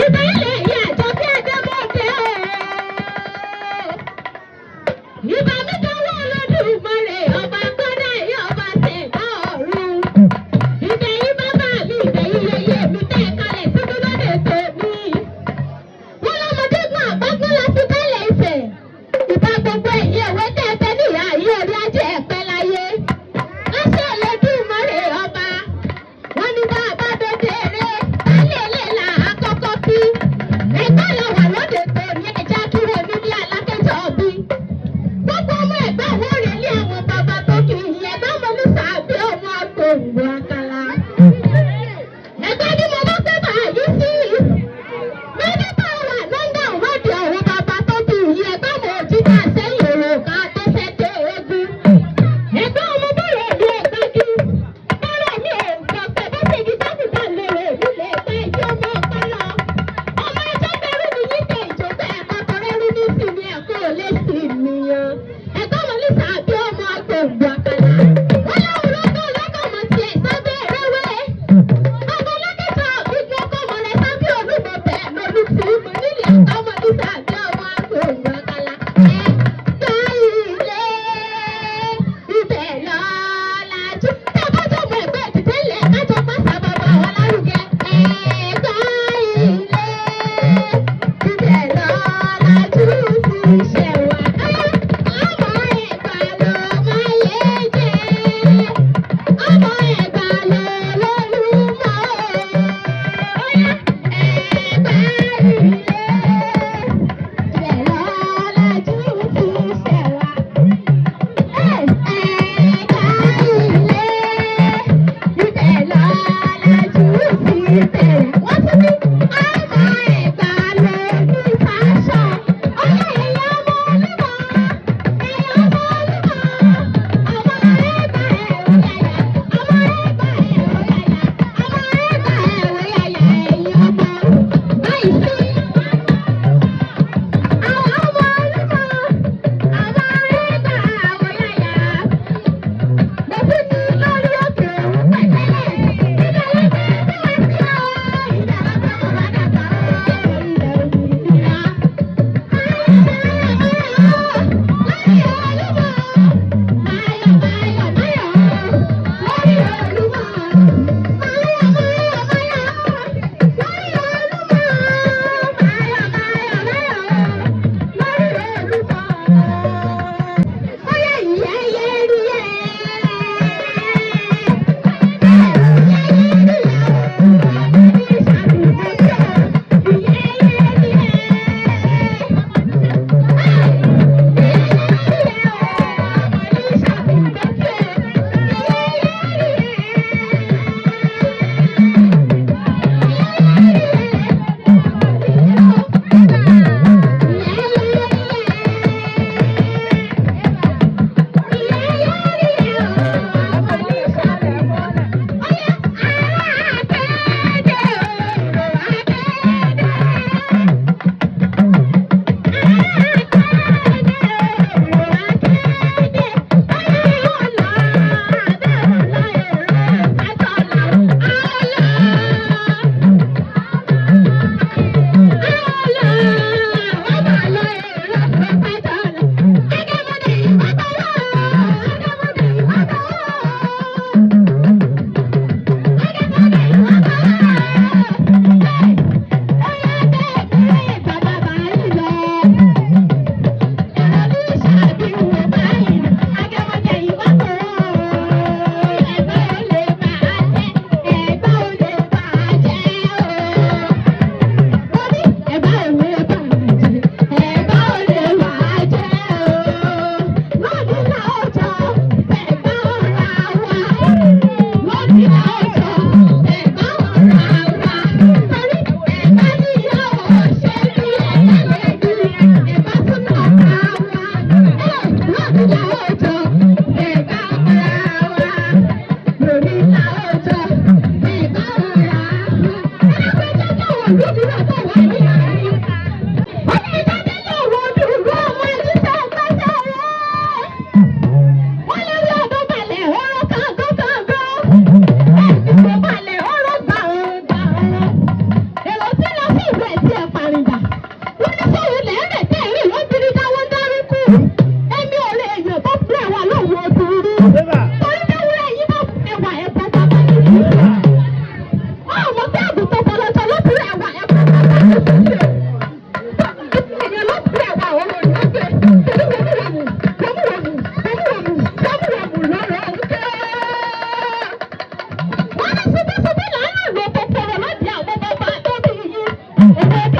Ìbà ilẹ̀ yìí, Àjọkẹ́ Adémọ́dé o. Ìbà mi dánwó Olódùmarè, ọba kọ́dà yìí, ọba ṣẹ̀dá ọ̀run. Ìbẹ̀yìn bàbá mi, ìbẹ̀yìn yẹyẹ mi tẹ́ kalẹ̀ síbi lóde tèmi. Wọ́n lọ́mọdé gbọ́n, àgbágbọ́n la fi kálẹ̀ Ifẹ̀. Ìbà gbogbo ẹ̀yìn ẹ̀wẹ́ tẹ́ ẹ fẹ́ níyà yìí, orí ajé ẹ̀pẹ́ láyé. Láṣẹ Olódùmarè ọba. Wọ́n ní bá a bá dóde eré, baálé ilé là á kọ́kọ́ kí. Ẹgbẹ́ lọ wà lóde tòní, ẹja kúrò nílé alákẹ́jọ́ bí. Gbogbo ọmọ ẹ̀gbẹ́ wo rè lé àwọn bàbá tó kì í ẹgbẹ́ ọmọ ní sàbí ọmọ agbóhùn àkàlà. Ẹgbẹ́ ni mo bá pẹ́ báyìí sí. Mẹ́tẹ́ẹ̀ta wà London wọ́ọ̀dì àwọn bàbá tó kì í ẹgbẹ́ ọmọ òjìká sẹ́yìn òrùka tó fẹ́ dé eégún. Ẹgbẹ́ ọmọ bọ̀rọ̀ mi ò gbájú. Bọ́rọ̀ mi ò gbọ̀pẹ̀ bó ṣe di dókítà lèrè nílé ẹgbẹ́ ìjọ ọmọ ọpọlọ. Ọmọ ẹjọ́ bẹ̀rù mi níta ìjọba ẹ̀kọ́ tọrẹ́rú ní sinmi ẹ̀kọ́ ò lè sí nìyẹn. Ẹgbẹ́ ọmọ ní sàbí ọmọ agbóǹgbò àkàlà. Wọ́n láwọn lọ́gọ́ lọ́gọ́ mọ̀ tiẹ̀ sábẹ́ rẹ́wẹ́. Ọmọ lọ́kẹ́tọ̀ gbígbó kọ́mọ rẹ̀ sábẹ́ olúmọ bẹ́ẹ̀ lọ́lú tí mo nílẹ̀ ọmọ ní sàbí ọmọ agbóǹgbò àkàlà. Ẹgbẹ́ ilé ibẹ̀ lọ́lájú. Tá a bá jọ mọ ẹgbẹ́ ìdílé kájọ pàṣẹ bàbá wa lárugẹ. Ẹgbẹ́ ilé ibẹ̀ lọ́lájú ti ṣẹ̀ wá. Ọmọ Ẹ̀gbá ló máa yé jẹ́. Ọmọ Ẹ̀gbá ló lólùmọ̀. Ẹgbẹ́ ilé ibẹ̀ lọ́lájú ti ṣẹ̀ wá. Ẹ̀ka ilé ibẹ̀ lọ́lájú ti bẹ̀rẹ̀. Wọ́n tún ní ọmọ Ẹ̀gbá ló ní fáṣọ. Ọyá, ẹ̀yà ọmọ Olúmọ, ẹ̀yà ọmọ Olúmọ, ọmọ Ẹ̀gbá ẹ̀rù yàyà, ọmọ Ẹ̀gbá ẹ̀rù yàyà, ọmọ Ẹ̀gbá ẹ̀rù yàyà, ẹ̀yìn ọmọ báyìí sí. Àwọn ọmọ Olúmọ, ọmọ Ẹ̀gbá ẹ̀rù yàyà. Mo tún ní lórí òkè òun pẹ̀tẹ́lẹ̀. Ibẹ̀ lọ́gbẹ́ bí wọ́n sí ọ́. Ibẹ̀ lọ́gbẹ́ mo bá dàgbà ọ́. Ilẹ̀ òmìnira. Lórí Olúmọ. Máyọ̀ máyọ̀ máyọ̀. Lórí Olúmọ. Máyọ̀ máyọ̀ máyọ̀. Lórí Olúmọ. Máyọ̀ máyọ̀ máyọ̀. Lórí Olúmọ. Óyá, ìyá yẹ rí ẹ. Owó